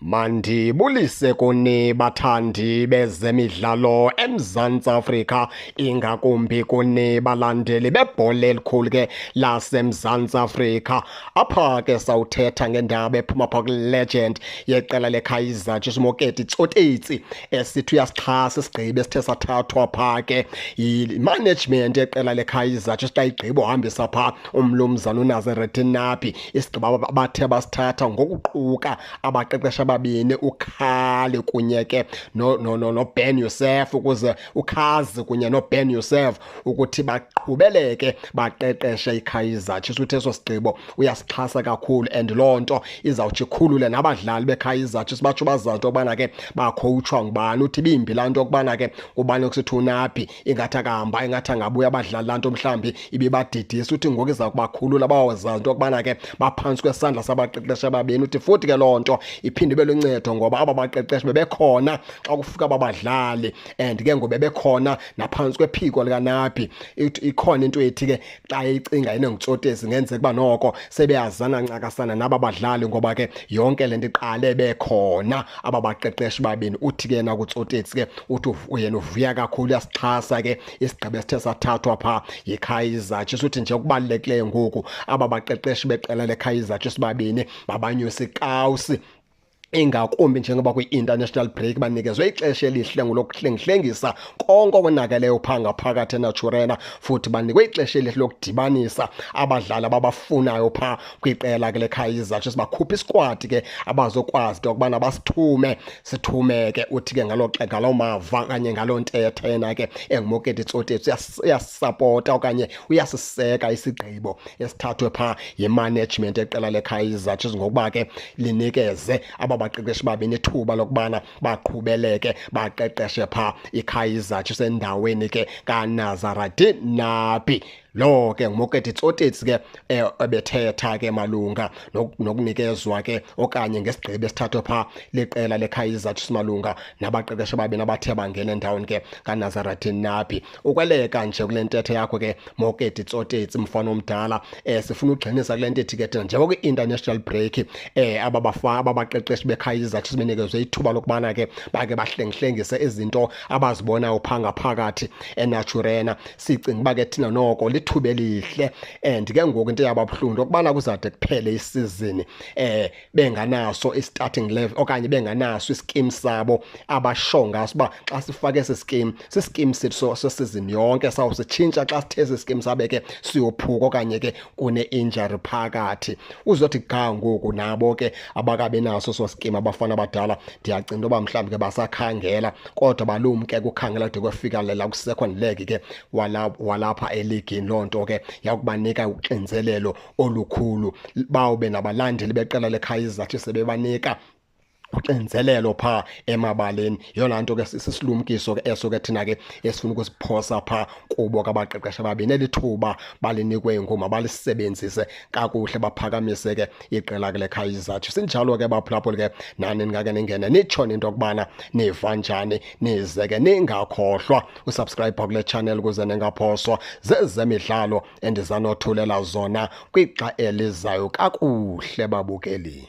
Mandibulise kuni bathandi bezemidlalo eMzantsi Afrika, ingakumbi kuni balandeli bebhola elikhulu ke laseMzantsi Afrika. Apha ke sawuthetha ngendaba ephuma pha kwi-legend yeqela leKaizer Chiefs, uMoketi Tsotetsi, esithi uyasixhasa isigqibo esithe sathathwa pha ke yi-management yeqela leKaizer Chiefs xa igqiba uhambisa pha umlumzana uNasreddine Nabi, isigqibo abathe basithatha ngokuquka abaqeqeshi ababini, uKhali kunye ke no Ben Youssef, ukuze uKhazi kunye noBen Youssef ukuthi baqhubeleke baqeqeshe iKaizer Chiefs. Uthi eso sigqibo uyasixhasa kakhulu and loo nto izawuthi ikhulule nabadlali beKaizer Chiefs, batsho bazazi into yokubana ke bakhowutshwa ngubani. Uthi bimbi laa nto yokubana ke ubani kusithi uNabi ingathi akahamba, ingathi angabuya abadlali, laa nto mhlawumbi ibibadidisa. Uthi ngoku iza kubakhulula bawazazi into yokubana ke baphantsi kwesandla sabaqeqeshi ababini. Uthi futhi ke loo nto iphinde ibe luncedo ngoba aba baqeqeshi bebekhona xa kufika aba badlali and ke ngoku bebekhona naphantsi kwephiko likaNabi. Ikhona into ethi ke xa eyicinga yena nguTsotesi, ngenzeka uba noko sebeyazana ncakasana naba badlali ngoba ke yonke le nto iqale bekhona aba baqeqeshi babini. Uthi ke yena kuTsotesi ke, uthi yena uvuya kakhulu, uyasixhasa ke isigqibo esithe sathathwa phaa yiKaizer Chiefs. Uthi nje okubalulekileyo ngoku aba baqeqeshi beqela leKaizer Chiefs babini babanyuse ikawusi, ingakumbi njengoba kwi-international break banikezwe ixesha elihle ngulokuhlengihlengisa konke okonakeleyo phaa ngaphakathi eNaturena, futhi banikwe ixesha elihle lokudibanisa abadlali ababafunayo phaa kwiqela ke leKaizer Chiefs, bakhuphe isquad ke abazokwazi into yokubana basithume sithume ke. Uthi ke ngaloo mava kanye ngaloo ntetha, yena ke enguMoketi Tsotetsi uyasisapota okanye uyasiseka isigqibo esithathwe phaa yimanagement eqela leKaizer Chiefs ngokuba ke linikeze aba baqeqeshi babini ithuba lokubana baqhubeleke baqeqeshe phaa iKaizer Chiefs endaweni ke kaNasreddine Nabi. Lo ke nguMoketi Tsotetsi ke ebethetha ke malunga nokunikezwa ke okanye ngesigqibo esithathwe phaa liqela leKaizer Chiefs malunga nabaqeqeshi ababini abathe bangena endaweni ke kaNasreddine Nabi. Ukweleka nje kule ntetho yakho ke, Moketi Tsotetsi, mfana omdala, sifuna ugxinisa kule nto ethi ke thina njengoba kwi-international break aba bafa aba baqeqeshi beKaizer Chiefs benikezwe ithuba lokubana ke bake bahlengihlengise izinto abazibonayo phaa ngaphakathi eNaturena, sicinga uba ke thina noko lithuba elihle. And ke ngoku into eyaba buhlungu into yokubana kuzawude kuphele isizini benganaso i-starting level okanye benganaso iskim sabo abasho ngaso uba xa sifake esi skim, siskim sethu sesizini yonke, sawusitshintsha xa sithe esi skim sabe ke siyophuka okanye ke kune-injury phakathi. Uzothi ga ngoku nabo ke abakabi naso so skim abafana abadala. Ndiyacinga into yoba mhlawumbi ke basakhangela, kodwa balumke kukhangela de kwefika lela ku-second leg ke walapha eligini. Loo nto ke yakubanika uxinzelelo olukhulu, bawube nabalandeli beqela leKaizer Chiefs sebebanika uxinzelelo phaa emabaleni. Yeyona nto ke sisilumkiso ke eso ke thina ke esifuna ukusiphosa phaa kubo kabaqeqeshi ababini. Eli thuba balinikwe ngoku mabalisebenzise kakuhle, baphakamise ke iqela ke leKaizer Chiefs. Sinjalo ke baphulaphuli ke, nani ningake ningene nitsho into yokubana niva njani, nize ke ningakhohlwa usubscribe kule channel ukuze ningaphoswa zezemidlalo endizanothulela zona kwixa elizayo. Kakuhle babukeli.